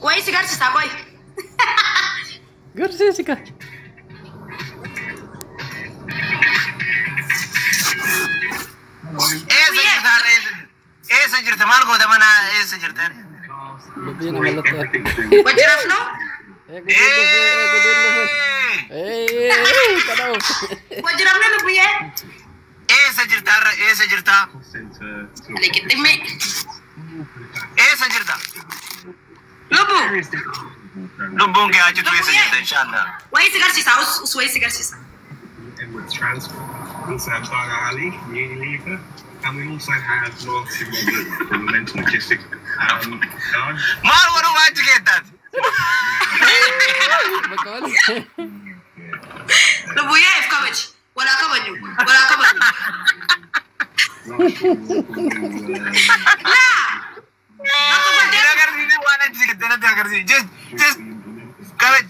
Wayii si garsiisaa qoy. Garsiisi ka. Eessa jirta har'a eessa jirta? Eessa jirta maal goota mana eessa jirta? Dubbiin mallattoo. Wajji rafnoo? Gudiin dhufee gudiin dhufee. Kana oofte. Wajji rafnoo lubbuyyee? Eessa jirta har'a eessa jirta? Ani qixximmee. Eessa jirta? Lubbu. Lubbuun kee haa jitu eessa jirta inshaallah. Wayii si garsiisaa us wayii si garsiisa. Emirates Transport. We also have Dara Ali from Unilever, and we also have Martin Roberts from Momentum Logistics. Maal godhuu achi keettaati? Bakka malee. Lubbuyyee if kabaji. Walaa kabaju. Walaa kabaju. Laa. Akka Hin faltee. agarsiisi waan achi keette natti agarsiisi. Just kabaj.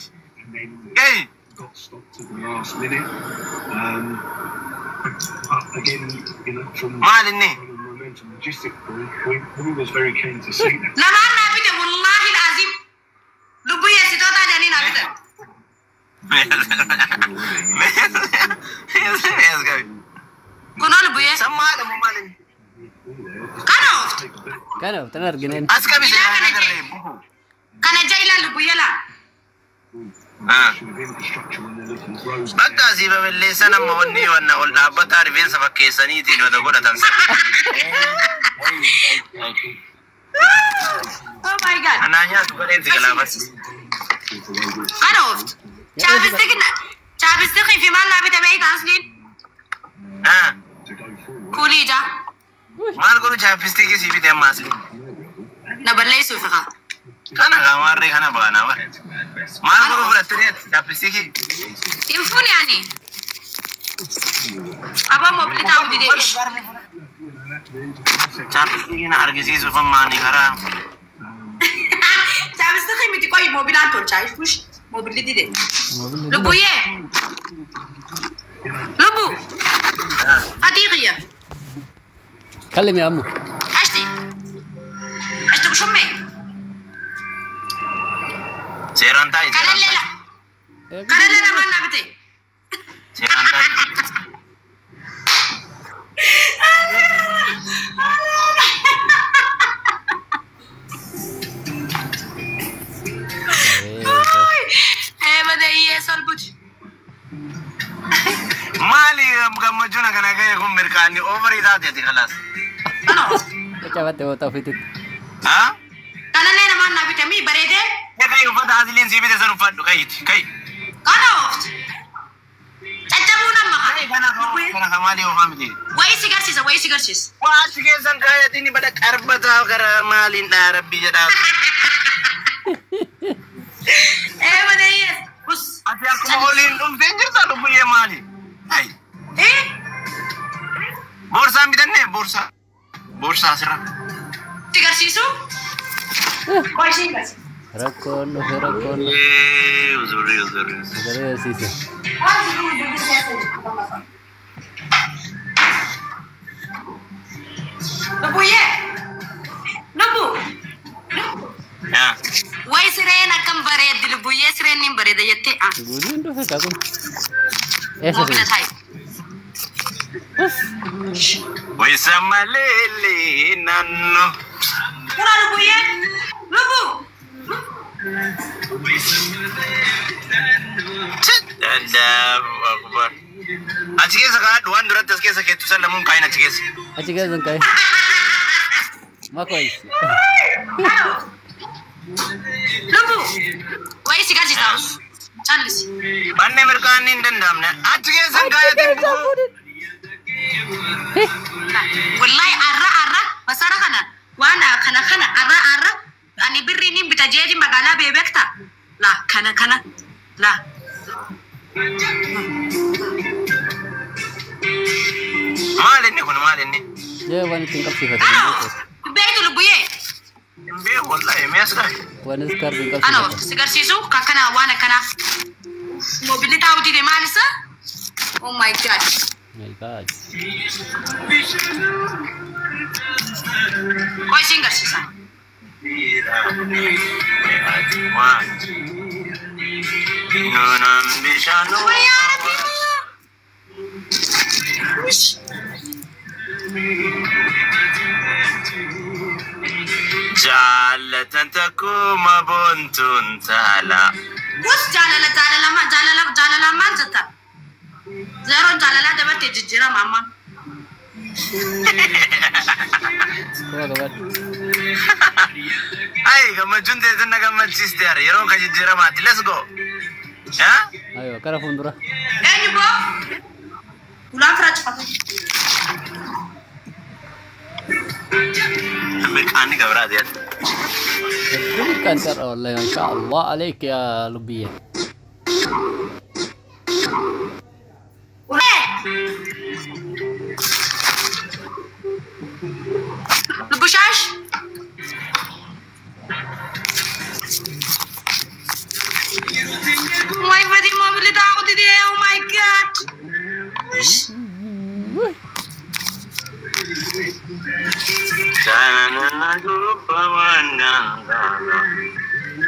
Gahi. Got stopped at the last minute. But again, from, Maal inni? from a Momentum Logistics point, we was very keen to see that. Namaan naa bite wallaahi laazim. Lubbuyyee si tootaa jedhanii naa bitan. Eessa gahi? Kunoo lubbuyyee. Sammaadha moo maal inni? Kana ooftu. Kana oofte na argineen. As qabi Ilaa seeraan kana agarree. jee. Kana jee ilaa lubbuyyee laa. Of infrastructure when they're looking at roads. Bakka asii babal'eessan amma wanni wanna ol dhaabbataa rifeensa fakkeessaniitiin wata godhatan sana. Oh my God. Anaa nyaatu gadheen si galaafate. Kana ooftu. Chapstick fi maal naa bite beeyta asliin? Ah, To go forward. Kuulii ijaa. Maal godhu chapstickii sii bite amma asli? Na balleessuuf haa. Kana kaamaarree kana baanaa bara. Maal godhu fudhattee chapstickii? Hin fuune ani. Abaa mobilii taa'uu didee. Chapstickii na argisiisuuf amma ani karaa. Chapstick miti qoyi mobilaan tolchaa ifush mobilii didee. Lubbuyyee. Lubbu. Fatii qiyya. Kallimi ammu. Ashti. Ashti kushumme. Seeraan taa'i seeraan Kanallee taa'i. la. Kanallee namaan naa bite. Seeraan taa'i. Ee badee solbuti. Maali gammachuun akkana ga'e kun mirkaanni overii taateeti kalaas. Kana ooftu. Cabatte boota ofiitti. Haa? Kanallee namaan naa bite mii bareedee. Kai uffata asliin sii bite san uffadhu kayti kai. Kana ooftu. Caccabuu nama. Kai kana kana maalii oofaa miti. Wayii si garsiisa wayii si garsiisa. Waa achi keessan kaayatiin bada qarbataa gara maaliin dhaa rabbi jedhaa. Ee badee us. Ati akkuma oliin dhuftee jirta lubbuyyee maali? Hai. Ee Boorsaan bitannee boorsaa. Boorsaa asirra. si garsiisu. Qoyi si garsiisa. Rakkoon dhufe rakkoon dhufe. Ee uzurri uzurri. Sagalee agarsiise. Lubbuyyee. Lubbu. Yaa. Wayi sireen akkam bareeddi lubbuyyee sireen ni bareeda jettee ah. Gudiin dhufe kakun. Eessa Moobila siree? taa'i. Wayisa malee naannoo. Kuna lubbuyyee. Lubbu. Allahu akbar. Achi keessa kaa'adhu waan duratti as keessa keettu san lamuun kaa'in achi keessa. Achi keessa hin ka'e. Makois. Lubbu. Wayi si garsiisa us. Callisi. Banne mirkaanni hin danda'amne. Achi keessa hin kaayatin bukoo. Wallahi arra arra masara kana waan kana kana arra arra ani birri nin bita jeeti magaalaa beekta la kana kana la Maal inni kun maal inni? Jee waan ittiin qabsiifate. Ano beektu lubbuyyee Hin beeku wallahi mee as kaa'e. Waan iskaarbii Ano qabsiifate. si garsiisu kakkana waan akkanaa mobilli taa'uu dide maal isa oh my God. My God. Qoy siin garsiisa. Waa. Nuunaan bishaan. Wayyaa Rabbi. Jaallatan takkuma boontuun taala. Bus jaalala jaalala jaalala jaalala maal jetta? Zeroon jaalalaa dabartee jijjiirama amma. Kuma qabadhu. Ay, gammachuun teessan na gammachiiste yaara. Yeroon kan jijjiiramaati. Let's go. Haa? Aywa, kara fuuldura. Eenyu boo? Ulaan firaa cufatu. Mirqaanni gabiraati yaadda. Hedduu kan tarra wallahi masha Allah عليك يا لبية. Ulee! Lubbushaash! My body mobility out today. Oh my God.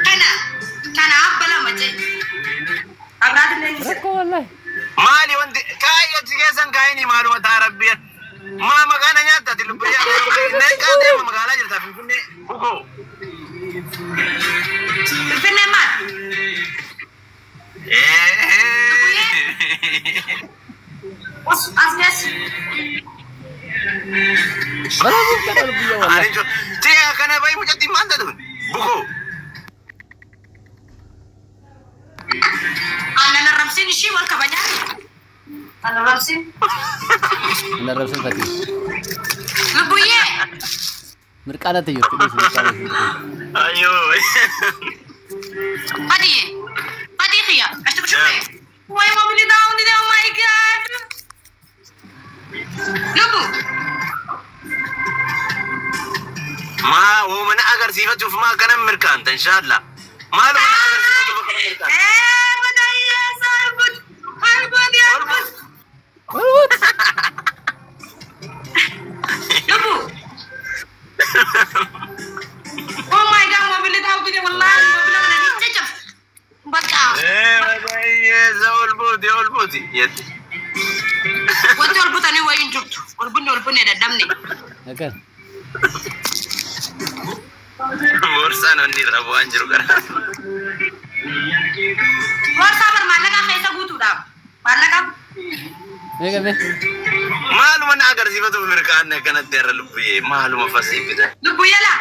Kana kana abba lama je. Abraati illee ni jira. Rakkoo wallahi. Maali wanti kaayee achi keessan kaayini maaluma taa rabbi. Maa maqaana nyaattati lubbiyaa. Neeqaa deema magaalaa jirta Finfinnee. Bukoo. Finfinnee maal? As geessi. Bravo kana lubbiya wallahi. Tee kana bayi mucatti maal taatu? Bukoo. Aannan arrabsiin ishii wal kabajaani. Aannan arrabsiin. Hin arrabsin fatii. Lubbuyyee. Mirqaanatti jirti dhiisi mirqaana jirti. Ayyoo. Fadiyee. Fadii xiyya. Ashtu kushurree. Way mobility down today. Oh my God. Lubbu. Maa woomana agarsiifachuuf maa akkana mirkaanta inshaallah. Maaluma na agarsiifachuuf akkana mirkaanta. Eh, badayee sarbut. Albut albut. Lubbu. Oh my God, mobility down today. Wallahi mobility kana ni jajjab. Bakka. Eh, baay'ee ol buuti ol buuti. Jetti. Wanti ol butanii wayii hin jirtu. Ol bunne ol bunne dadhabne. Akkan. Boorsaan onni irra bu'aan jiru gara. Boorsaa bar maallaqa keessa guutuudhaaf. Maallaqa. Meeqa mee? Maaluma na agarsiifatuuf mirkaanne akkanatti har'a lubbiyee maaluma fasii fida. Lubbu yala.